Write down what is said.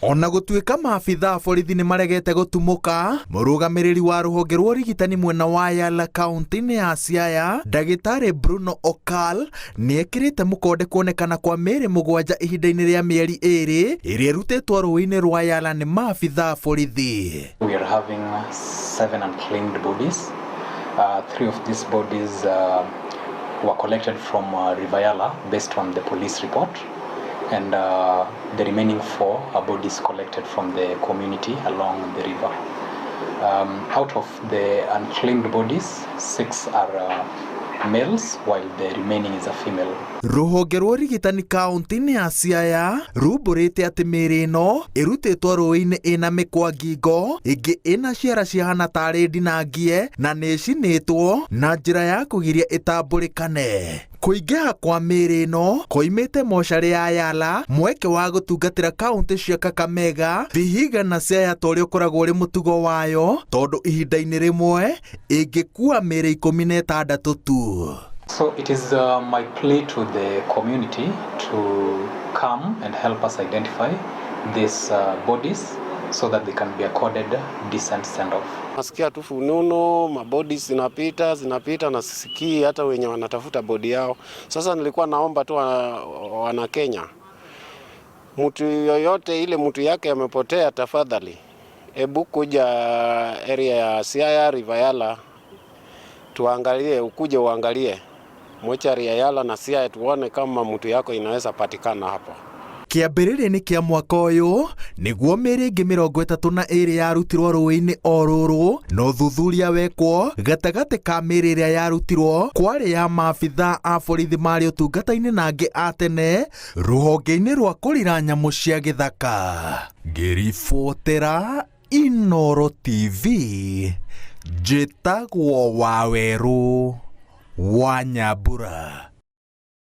Ona gũtuĩka maabitha a borithi nĩ maregete gũtumũka, mũrũgamĩrĩri wa rũhonge rwa ũrigitani mwena wa Yala kaunti-inĩ ya Siaya, ndagĩtarĩ Bruno Okal, nĩ ekĩrĩte mũkonde kuonekana kwa mĩĩrĩ mũgwanja ihinda-inĩ rĩa mĩeri ĩĩrĩ ĩrĩa ĩrutĩtwo rũĩ-inĩ rwa Yala nĩ maabitha a borithi. We are having seven unclaimed bodies. Three of these bodies were collected from River Yala based on the police report, and the remaining four are bodies collected from the community along the river. Out of the unclaimed bodies, six are males while the remaining is a female. Rũhonge rwa ũrigitani kaunti-inĩ ya Siaya rumbũrĩte atĩ mĩĩrĩ ĩno ĩrutĩtwo rũĩ-inĩ ĩna mĩkwa ngingo, ĩngĩ ĩna ciara cihana tarĩ ndinangie na nĩ ĩcinĩtwo na njĩra ya kũgiria ĩtambũrĩkane. Kũingĩha kwa mĩĩrĩ ĩno koimĩte mocarĩ ya Yala, mweke wa gũtungatĩra kaunti cia Kakamega, Vihiga na Siaya ta ũrĩa ũkoragwo ũrĩ mũtugo wayo, tondũ ihinda-inĩ rĩmwe ĩngĩkua mĩĩrĩ 16 tu. So it is my plea to the community to come and help us identify these bodies so that they can be accorded decent send-off. Nasikia tu fununu, mabody zinapita zinapita na sisikii hata wenye wanatafuta body yao. Sasa nilikuwa naomba tu wana Kenya, mtu yoyote ile mtu yake amepotea, tafadhali ebu kuja area ya Siaya River Yala tuangalie, ukuje uangalie mochari ya Yala na Siaya tuone kama mtu yako inaweza patikana hapo. Kĩambĩrĩria-inĩ kĩa mwaka ũyũ nĩguo mĩĩrĩ ĩngĩ 32 yarutirwo rũĩ-inĩ o rũrũ, na ũthuthuria wekwo gatagatĩ ka mĩĩrĩ ĩrĩa yarutirwo kwarĩ ya maabitha a borithi marĩ ũtungata-inĩ na angĩ a tene rũhonge-inĩ rwa kũrira nyamũ cia gĩthaka. Ngĩribotera Inooro TV, njĩtagwo Wawerũ wa Nyambura.